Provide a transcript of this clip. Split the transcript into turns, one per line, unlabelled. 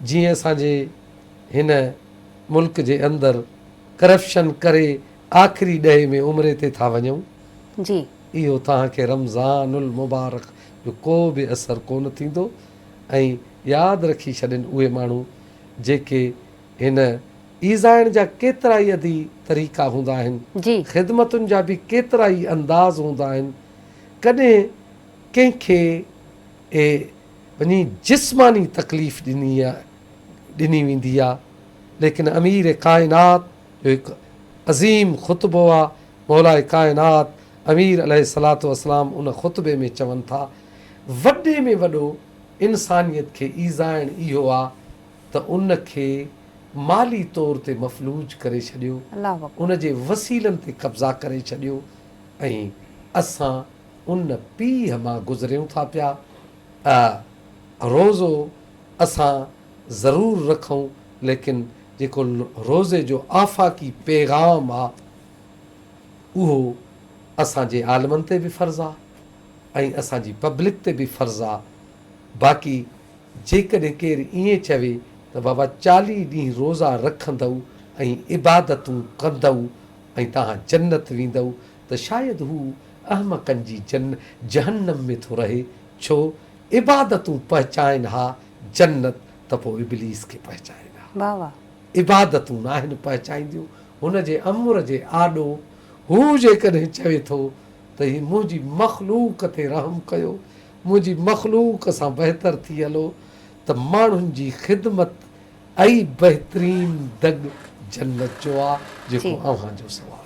جيئن اسان جي هن ملڪ جي اندر ڪرپشن ڪري آخري ڏهي ۾ عمري تي ٿا وڃون.
جي.
اهو توهان کي رمضان المبارڪ جو ڪو به اثر ڪونه ٿيندو ۽ ياد رکي ڇڏين اهي ماڻهو جيڪي هن ايذائڻ جا ڪيترائي ادي طريقا هوندا آهن،
جي.
خدمتن جا به ڪيترائي انداز هوندا آهن، ڪڏهن ڪنهن کي وڃي جسماني تڪليف ڏني ڏني ويندي آ، ليڪن امير ڪائنات جو هڪ عظيم خطبو آ، مولاء ڪائنات امير عليه الصلوة والسلام ان خطبي ۾ چون ٿا، وڏي ۾ وڏو انسانيت کي ايذائڻ اهو آ ته ان کي مالي طور تي مفلوج ڪري ڇڏيو، ان جي وسيلن تي قبضا ڪري ڇڏيو ۽ اسان ان پيهه مان گذريون ٿا پيا. روزو اسان ضرور رکون ليڪن جيڪو روزي جو آفاقي پيغام آ اهو اسان جي عالمن تي به فرض آ ۽ اسان جي پبلڪ تي به فرض آ. باقي جيڪڏهن ڪير ائين چوي ته بابا چاليهه ڏينهن روزا رکندؤ ۽ عبادتون ڪندؤ ۽ توهان جنت ويندؤ ته شايد هو احمقن جي جهنم ۾ ٿو رهي، ڇو عبادتون پهچائن ها جنت ته پوء ابليس کي پهچائن ها.
واھ واھ.
عبادتون ناهن پهچائينديون، هن جي امر جي آڏو هو جيڪڏهن چوي ٿو ته هي منهنجي مخلوق تي رحم ڪيو، منهنجي مخلوق سان بهتر ٿي هلو ته ماڻهن جي خدمت ئي بهترين دڳ جنت جو آ جيڪو اوهان جو سوال.